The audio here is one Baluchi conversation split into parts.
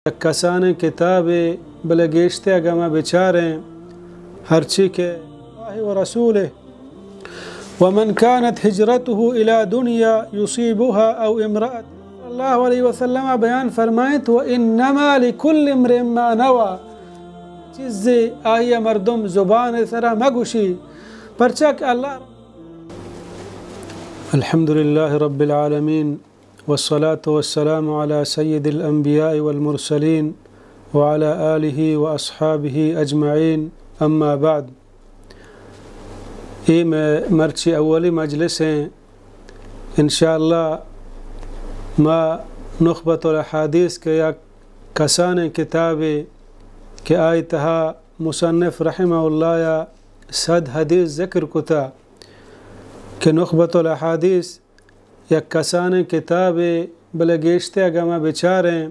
یک کسانیں کتابے، بلے گیشتر اگاں ما بچاریں ہرچی کہ اللہ و رسولہ، ومن كانت هجرته إلى دنيا يصيبها أو امرأة، صلی اللہ علیہ وسلم بیان فرمائیں تو، انما لكل امرئ ما نوى، چیزے آئی مردم زبان سرا مگوشی، پرچا کہ اللہ الحمد لله رب العالمين، والصلاة والسلام على سيد الأنبياء والمرسلين وعلى آله وأصحابه أجمعين، أما بعد. اے مئے مرچی اولی مجلس ایں. انشاءاللہ ما نخبۃ الاحادیث کہ یک کسانیں کتابے کہ آئی تہا مصنف رحمہ اللہ ءَ صد حدیث ذکر کتا کہ نخبۃ الاحادیث یک کسانیں کتابے، بلے گیشتر اگاں ما بچاریں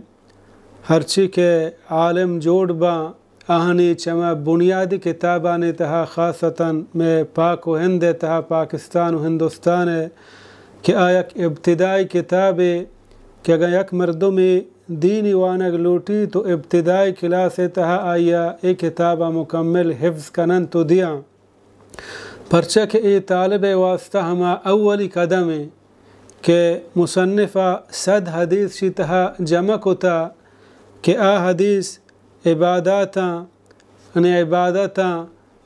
ہرچی کہ عالم جوڑ باں، آہانی چمے بنیادی کتابانی تہا، خاصتاً مئے پاک و ہند ءِ تہا، پاکستان و ہندوستان ءِ، کہ آ یک ابتدائی کتابے کہ اگاں یک مردمے دینی وانگ لوٹی تو ابتدائی کلاس ءِ تہا آئی ءَ اے کتاب ءَ مکمل حفظ کننت و دیاں. پرچا کہ اے طالب ءِ واسطہ ہما اولی قدم ایں کہ مصنف ءَ صد حدیث شی تہا جمع کتا کہ آ حدیث عباداتاں، یعنی عبادتاں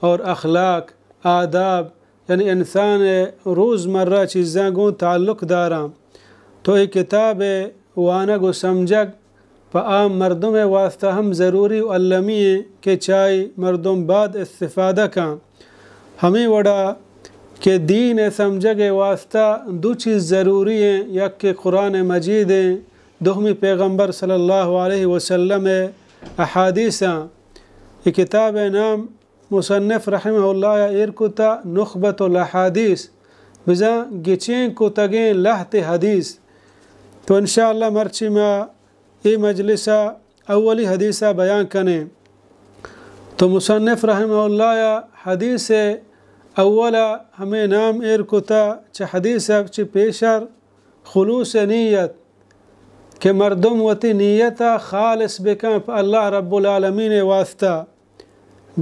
اور اخلاق، آداب، یعنی انسان ءِ روزمرہ چیزاں گوں تعلق داراں. تو اے کتاب ءِ وانگ و سمجھگ پہ عام مردم ءِ واسطہ ہم ضروری و المی ایں کہ چہ آئی مردم بعد استفادہ کاں. ہمے وڑا کہ دین ءِ سمجھگ ءِ واسطہ دو چیز ضروری ایں، یک کہ قرآن مجید ایں، دومی پیغمبر صلی اللہ علیہ وسلم ءِ احادیثاں. اے کتاب ءِ نام مصنف رحمہ اللہ ءَ ایر کتا نخبۃ الاحادیث، بزاں گچین کتگیں لہتے حدیث. تو انشاءاللہ مرچی ما اے مجلس ءَ اولی حدیث ءَ بیان کنیں. تو مصنف رحمہ اللہ ءَ حدیث ءِ اول ءَ ہمے نام ایر کتا، چہ حدیث ءَ چہ پیشر خلوص نیت، کہ مردم وتی نیت ءَ خالص بکن پہ اللہ رب العالمین ءِ واسطہ.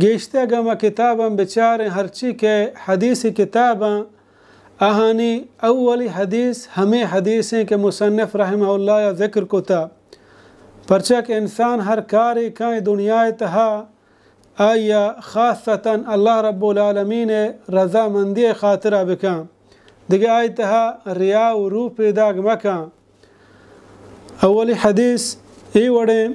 گیشتر اگاں ما کتاباں بچاریں، ہرچی کہ حدیث کتاباں، آہانی اولی حدیث ہمے حدیث ایں کہ مصنف رحمہ اللہ ءَ ذکر کتا. پرچا کہ انسان ہر کارے کن دنیا ءِ تہا، آئی ءَ خاصتاً اللہ رب العالمین ءِ رضامندی ءِ خاطر ءَ بکن، دگہ آئی تہا ریا و رو پیداگ مکن. اولی حدیث اے وڑیں،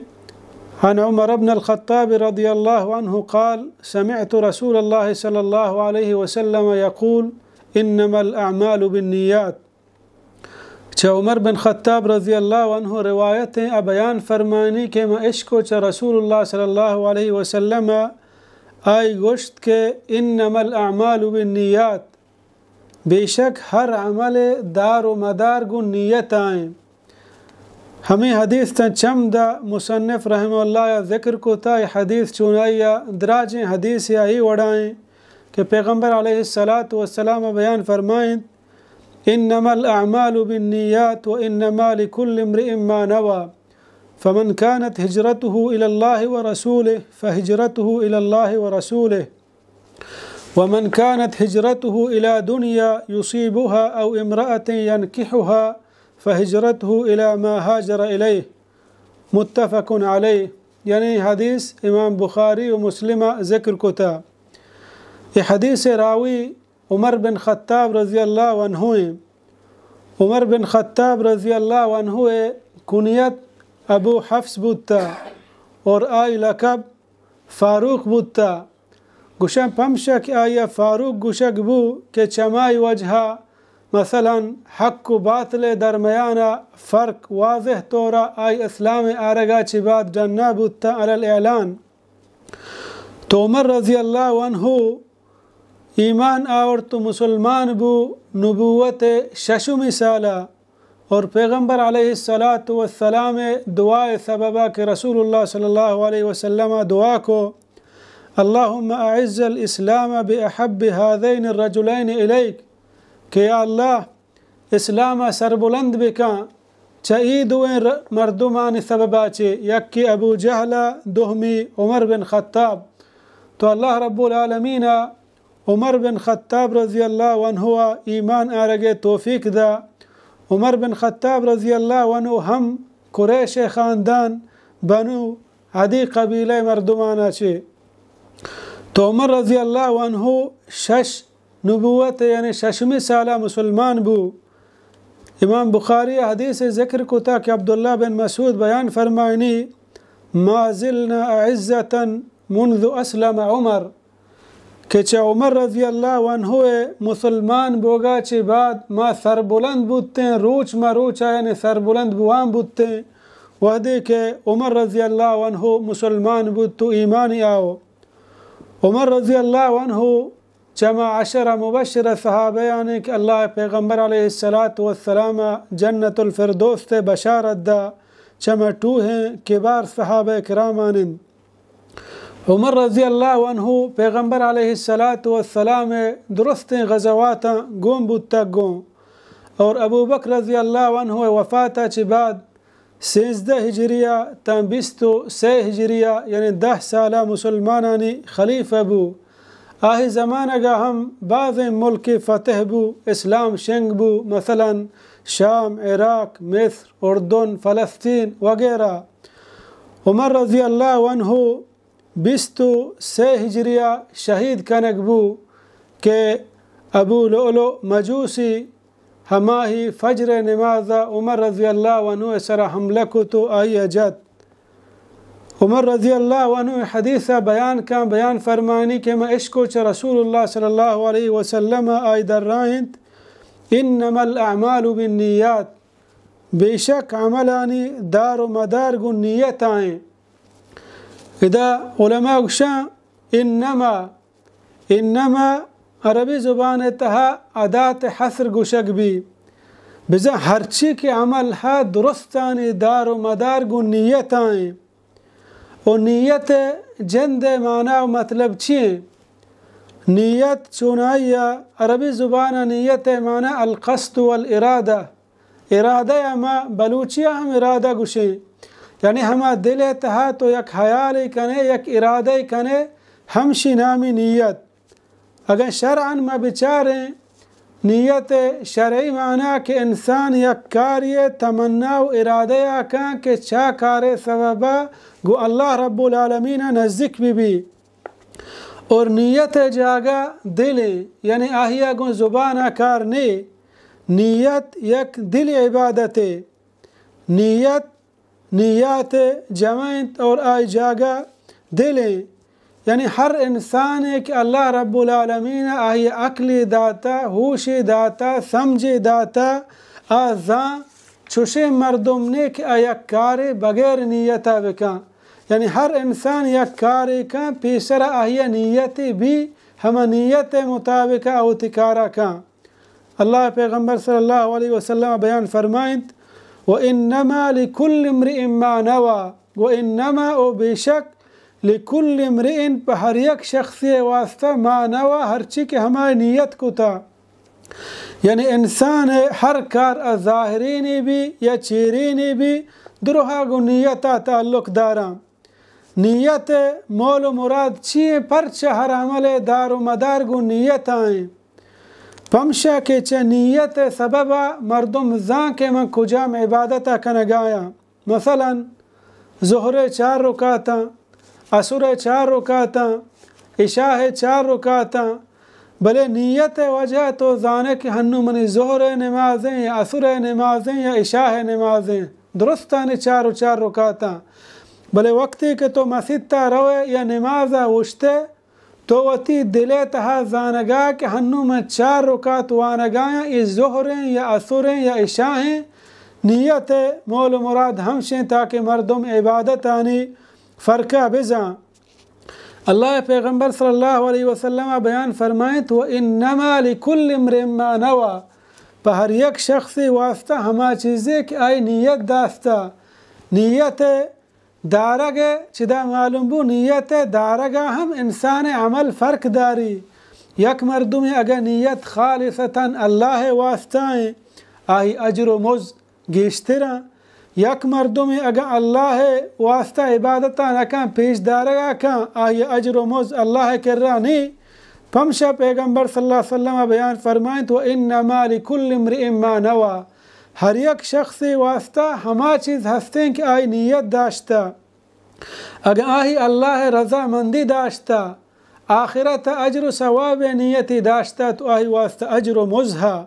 عن عمر بن الخطاب رضی اللہ عنہ قال، سمعت رسول الله صلى الله عليه وسلم يقول، إنما الأعمال بالنيات. چہ عمر بن خطاب رضی اللہ عنہ روایت ایں، آ بیان فرمانی کہ من اشکو چہ رسول اللہ صلی اللہ علیہ وسلم ءَ، آئی گوشت کہ انما الاعمال بالنیات، بے شک ہر عمل ءِ دار و مدار گوں نیت ءَ ایں. ہمے حدیث تاں چم دا مصنف رحمہ اللہ ءَ ذکر کتا، اے حدیث چونائی ءَ دراجیں حدیث یا اے وڑا ایں کہ پیغمبر علیہ الصلاة والسلام بیان فرمائیں، إنما الأعمال بالنيات وإنما لكل امرئ ما نوى، فمن كانت هجرته إلى الله ورسوله فهجرته إلى الله ورسوله، ومن كانت هجرته إلى دنيا يصيبها أو امرأة ينكحها فهجرته إلى ما هاجر إليه. متفق عليه. یعنی حدیث امام بخاری و مسلم ءَ ذکر کتا. اے حدیث ءِ راوی عمر بن خطاب رضی اللہ عنہ ایں. عمر بن خطاب رضی اللہ عنہ ءِ کنیت ابو حفص بوتا اور آئی لقب فاروق بوتا. گوشاں پمشا کہ آئی ءَ فاروق گوشگ بو کہ چمائی وجہ ءَ مثلاً حق و باطل ءِ درمیان ءَ فرق واضح طور ءَ آئی اسلام ءِ آرگ ءَ چہ بعد ڈنا بوتا علی الاعلان. تو عمر رضی اللہ عنہ ایمان آورت و مسلمان بو نبوت ءِ ششمی سال ءَ، اور پیغمبر علیہ الصلاة والسلام ءِ دعا ءِ سبب ءَ کہ رسول اللہ صلی اللہ علیہ وسلم ءَ دعا کو، اللهم أعز الإسلام بأحب هذين الرجلين إليك، کہ یا اللہ، اسلام ءَ سربلند بکن چہ اے دوئیں ر-، مردمانی سببا چہ، یکے ابو جہل ءَ، دومی عمر بن خطاب۔ تو اللہ رب العالمین ءَ عمر بن خطاب رضی اللہ عنہ ءَ ایمان آرگ ءِ توفیق دا۔ عمر بن خطاب رضی اللہ عنہ ہم قریش خاندان، بنو عدی قبیلہ مردمانا چہ۔ تو عمر رضی اللہ عنہ شش نبوت، یعنی ششمی سالا مسلمان بو۔ امام بخاری حدیث ذکر کتا کہ عبداللہ بن مسعود بیان فرمائنی، ما زلنا أعزة منذ أسلم عمر، کہ چہ عمر رضی اللہ عنہ ءِ مسلمان بوگا چہ بعد ما سربلند بوتیں، روچ ما روچا یعنی سربلند بوان بوتیں، وہدے کہ عمر رضی اللہ عنہ مسلمان بوت تو ایمانی آو۔ عمر رضی اللہ عنہ چما عشر مبشر صحابیانی کہ اللہ پیغمبر علیہ الصلاة والسلام جنت الفردوس ءِ بشارت دا، چما ٹوہیں کبار صحابہ کرامانند۔ عمر رضی اللہ عنہ پیغمبر علیہ الصلاة والسلام درستیں غزواتاں گون بوتگ گوں، اور ابو بکر رضی اللہ عنہ وفاتا چہ بعد سیزدہ ہجریہ تاں بیست و سئے ہجریہ، یعنی دہ سالا مسلمانانی خلیفہ بو۔ آہی زمانگا ہم بازیں ملک فتح بو، اسلام شنگ بو، مثلاً شام، عراق، مصر، اردن، فلسطین وغیرہ۔ عمر رضی اللہ عنہ بیست و سئے ہجریہ شہید کنگ بو کہ ابو لؤلؤ مجوسی ہماہی فجر نمازا عمر رضی اللہ عنہ سرا حملہ کت و آئی جت۔ عمر رضی اللہ عنہ حدیثا بیان کن، بیان فرمانی کہ من اشکو چہ رسول اللہ صلی اللہ علیہ وسلم آئی درائنت، انما الاعمال بالنیات، بے شک عملانی دار و مدار گوں نیت آئیں۔ ادا علماء گشاں، انما، انما عربی زبان تہا ادات حصر گشگ بی۔ بزاں ہرچی کہ عمل ہا درستانی دار و مدار گوں نیت آئیں۔ و نیت جند معنی و مطلب چی ایں؟ نیت چونائی عربی زبان نیت معنی القصد والارادہ۔ ارادہ ء ما بلوچی ء ہم ارادہ گوشیں، یعنی ہما دل ء تہا تو یک حیالے کنے، یک ارادہ کنے، ہمشی نامی نیت۔ اگاں شرعاً ما بچاریں، نیت ء شرعی معنی کہ انسان یک کاری ء تمنا و ارادہ ء کن کہ چا کار ء سبب ء گوں اللہ رب العالمین ء نزدیک بہ بی۔ اور نیت ء جاگہ دل ایں، یعنی آہیا گوں زبان ء کار نے۔ نیت یک دل عبادتے۔ نیت نیات ء جمع انت اور آئی جاگہ دل ایں۔ یعنی ہر انسانے کہ اللہ رب العالمین آئی عقلے داتا، ہوشے داتا، سمجھے داتا، آ زان چوشیں مردم نے کہ آ یک کارے بغیر نیتا بکن۔ یعنی ہر انسان یک کارے کن، پیسر آئی نیتے بی، ہما نیت مطابق آ وتی کارا کن۔ اللہ پیغمبر صلی اللہ علیہ وسلم بیان فرمائنت، و انما لکل امرئ ما نوی، و انما، او بے شک، لکل امرئ، پہ ہر یک شخصے واسطہ، ما نوی، ہرچی کہ ہمائے نیت کتا۔ یعنی انسان ہر کار ء ظاہرینے بی یا چیرینے بی، دروہا گوں نیتا تعلق داراں۔ نیت ء مول و مراد چی ایں؟ پرچہ ہر عمل ء دار و مدار گوں نیت ء ایں؟ پمشا کہ چہ نیت ء سبب ء مردم زان کہ من کجام عبادت ء کنگ ء آیاں۔ مثلاً ظہر ء چار رکعتاں، عصر ء چار رکعتاں، عشاء ء چار رکعتاں، بلے نیت ء وجہ تو زانے کہ ہنو منی ظہر ء نماز ایں یا عصر ء نماز ایں یا عشاء ء نماز ایں، درستانی چار و چار رکعتاں۔ بلے وقتی کہ تو مسیت ء روئے یا نماز ء اوشتے، تو وتی دل ء تہا زانگا کہ ہنو من چار رکعت وانگایاں، اے ظہر ایں یا عصر ایں یا عشاء ایں۔ نیت ء مول و مراد ہمشیں تاکہ مردم عبادتانی فرقہ بزان۔ اللہ ء پیغمبر صلی اللہ علیہ وسلم ء بیان فرمائنت، و انما لکل امرئ ما نوی، پہ ہر یک شخصے واسطہ ہما چیزے کہ آئی نیت داستہ۔ نیت ء دارگ ء چدا معلوم بو، نیت ء دارگ ء ہم انسان ء عمل فرق داری۔ یک مردمے اگہ نیت خالصتاً اللہ ء واسطہ ایں، آئی اجر و مز گیشتراں، یک مردمے اگاں اللہ ءِ واسطہ عبادت ءَ نہ کن، پیش دارگ ءَ کن، آئی ءِ اجر و مزد اللہ ءِ کرا نی۔ پمشا پیغمبر صلی اللہ علیہ وسلم ءَ بیان فرمائنت، وإنما لكل امرئ ما نوى، ہر یک شخصے واسطہ ہما چیز ہستیں کہ آئی نیت داشتہ۔ اگاں آئی اللہ ءِ رضامندی داشتہ، آخرت ءِ اجر و ثواب ءِ نیتی داشتہ، تو آئی واسطہ اجر و مزد ہا۔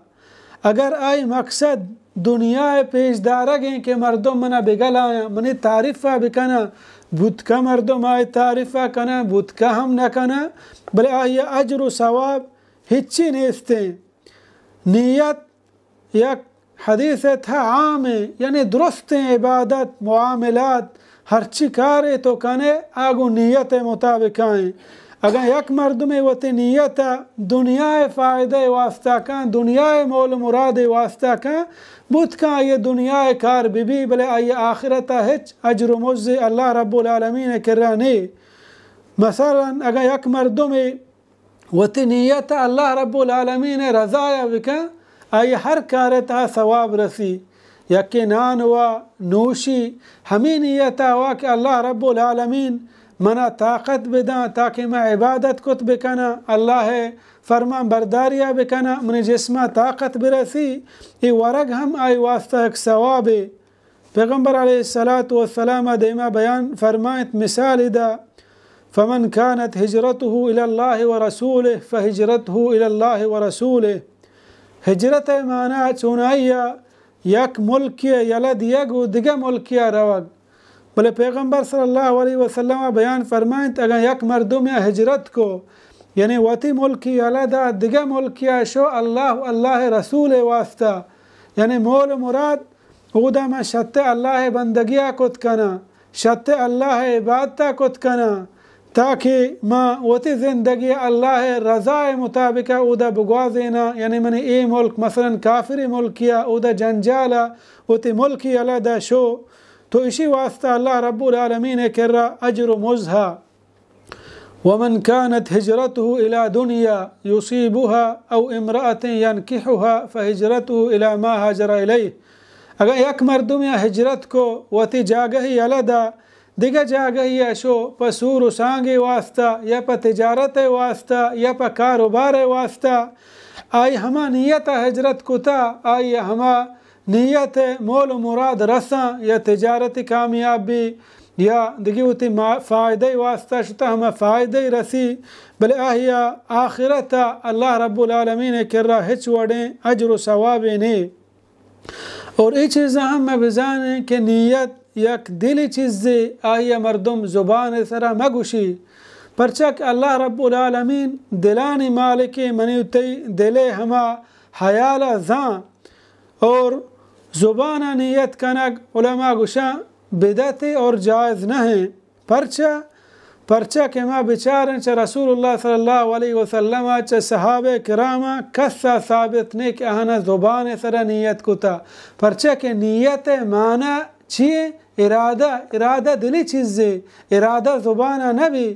اگر آئی مقصد دنیا ءِ پیش دارگ ایں کہ مردم منا بگلایاں، منی تعریف ءَ بکناں، بوتکا مردم آئی تعریف ءَ کناں، بوتکا ہم نہ کناں، بلے آئی ءِ اجر و ثواب ہچی نیستیں۔ نیت یک حدیث ءِ تھا عام ایں، یعنی درستیں عبادت، معاملات، ہرچی کارے تو کنے، آ گوں نیت ءِ مطابق ایں۔ اگاں یک مردمے وتی نیت ءَ دنیا ءِ فائدہ ءِ واسطہ کن، دنیا ءِ مول و مراد ءِ واسطہ کن، بوت کن آئی ءِ دنیا ءِ کار بہ بی، بلے آئی ءِ آخرت ءَ ہچ اجر و مزدے اللہ رب العالمین ءِ کرا نے۔ مثلاً اگاں یک مردمے وتی نیت ءَ اللہ رب العالمین ءِ رضا ءَ بکن، آئی ءَ ہر کار ءِ تہا ثواب رسی۔ یکے نان وا، نوشی، ہمے نیت ءَ وا کہ اللہ رب العالمین منا طاقت بداں تاکہ من عبادت کت بکناں، اللہ ءِ فرمان برداری ءَ بکناں، منی جسم ءَ طاقت برسی، اے ورگ ہم آئی واسطہ یک ثوابے۔ پیغمبر علیہ الصلوۃ والسلام ءَ دیما بیان فرمائنت، مثال ادا، فمن كانت هجرته إلى الله ورسوله فهجرته إلى الله ورسوله۔ ہجرت ءِ معنی چونائی ءَ یک ملکے ءَ یلہ دیگ و دگہ ملکے ءَ روگ۔ بلے پیغمبر صلی اللہ علیہ وسلم ءَ بیان فرمائنت، اگاں یک مردمے ءَ ہجرت کو، یعنی وتی ملکی یلہ دا، دگہ ملکے ءَ شو، اللہ و اللہ ءِ رسول ءِ واسطہ، یعنی مول و مراد اودا من شت ءِ اللہ ءِ بندگی ءَ کت کناں، شت ءِ اللہ ءِ عبادت ءَ کت کناں، تاکہ من وتی زندگی ءَ اللہ ءِ رضا ءِ مطابق ءَ اودا بگوازیناں۔ یعنی منی اے ملک مثلاً کافری ملکے ءَ، اودا جنجال ءَ، وتی ملکی یلہ دا شو، تو اشی واسطہ اللہ رب العالمین ءِ کرا اجر و مزد ہا۔ ومن كانت هجرته إلى دنيا يصيبها أو امرأة ينكحها فهجرته إلى ما هاجر إليه۔ اگاں یک مردمے ءَ ہجرت کو، وتی جاگہے یلہ دا، دگہ جاگہے ءَ شو، پہ سور و سانگے واسطہ یا پہ تجارت ءِ واسطہ یا پہ کاروبار ءِ واسطہ، آئی ہما نیت ءَ ہجرت کتا، آئی ہما نیت ءِ مول و مراد رساں، یا تجارتی کامیاب بی، یا دگہ وتی ما-، فائدہ ءِ واسطہ شتہ، ہما فائدہ ءَ رسی، بلے آئی ءَ آخرت ءَ اللہ رب العالمین ءِ کرا ہچ وڑیں اجر و ثوابے نے۔ اور اے چیزاں ہم ما بزانیں کہ نیت یک دلی چیزے، آئی ءَ مردم زبان ءِ سرا مگوشی، پرچا کہ اللہ رب العالمین دلانی مالکے، منی و تئی دل ءِ ہما حیال ءَ زان۔ اور زبان ءَ نیت کنگ، علماء گوشاں بدعتے اور جائز نہ ایں۔ پرچا؟ پرچا کہ ما بچاریں چہ رسول اللہ صلی اللہ علیہ وسلم ءَ، چہ صحابہ کرام ءَ کس ءَ ثابت نہ کہ آہاں زبان ءِ سرا نیت کتا۔ پرچا کہ نیت ءِ معنی چی ایں؟ ارادہ۔ ارادہ دلی چیزے، ارادہ زبان ءَ نہ بی۔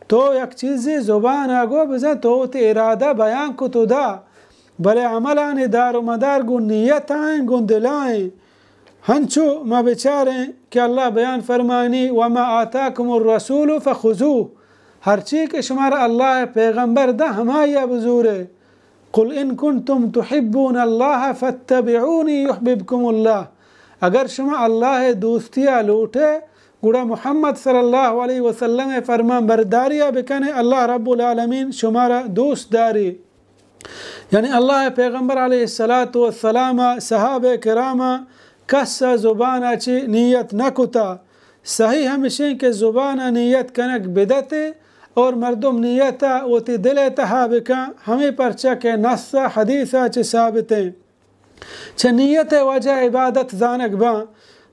تو یک چیزے زبان ءَ گو بزاں تو وتی ارادہ بیان کت و دا، بلے عملانی دار و مدار گوں نیت ءَ ایں، گوں دل ءَ ایں۔ ہنچو ما بچاریں کہ اللہ بیان فرمائنی، وما آتاکم الرسول فخذوه، ہرچی کہ شمارا اللہ ءِ پیغمبر دا، ہمائی ءَ بزورے۔ قل ان کنتم تحبون الله فاتبعوني يحببكم الله، اگر شما اللہ ءِ دوستی ءَ لوٹے، گڑا محمد صلی اللہ علیہ وسلم ءِ فرمان برداری ءَ بکنے، اللہ رب العالمین شمارا دوست داری۔ یعنی اللہ ءِ پیغمبر علیہ الصلوۃ والسلام ءَ، صحابہ کرام ءَ کس ءَ زبان ءَ چہ نیت نہ کتا۔ صحیح ہمشیں کہ زبان ءَ نیت کنگ بدعتے اور مردم نیت ءَ وتی دل ءِ تہا بکن، ہمے پرچا کہ نص ءَ حدیث ءَ چہ ثابت ایں۔ چہ نیت ءِ وجہ عبادت زانگ باں۔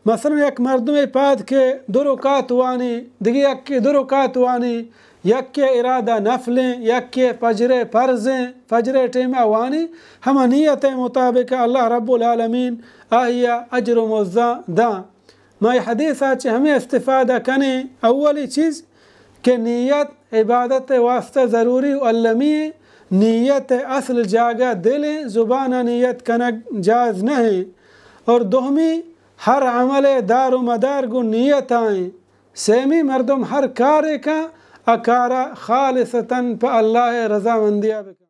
مثلاً یک مردمے پاد کہ دو رکعت وانی، دگہ یکے دو رکعت وانی، یکے ارادہ نفلیں، یکے فجر ءِ فرضیں، فجر ءِ ٹیم ءَ وانی، ہما نیت ءِ مطابق اللہ رب العالمین آئی ءَ اجر و مزداں داں۔ ما اے حدیث ءَ چہ ہمے استفادہ کنیں، اولی چیز کہ نیت عبادت ءِ واسطہ ضروری و المی ایں، نیت ءِ اصل جاگہ دل ایں، زبان ءَ نیت کنگ جائز نہ ایں۔ اور دومی، ہر عمل ءِ دار و مدار گوں نیت ءَ ایں۔ سیمی مردم ہر کارے کن، آ کار ءَ خالصتاً پہ اللہ ءِ رضامندی ءَ بکن۔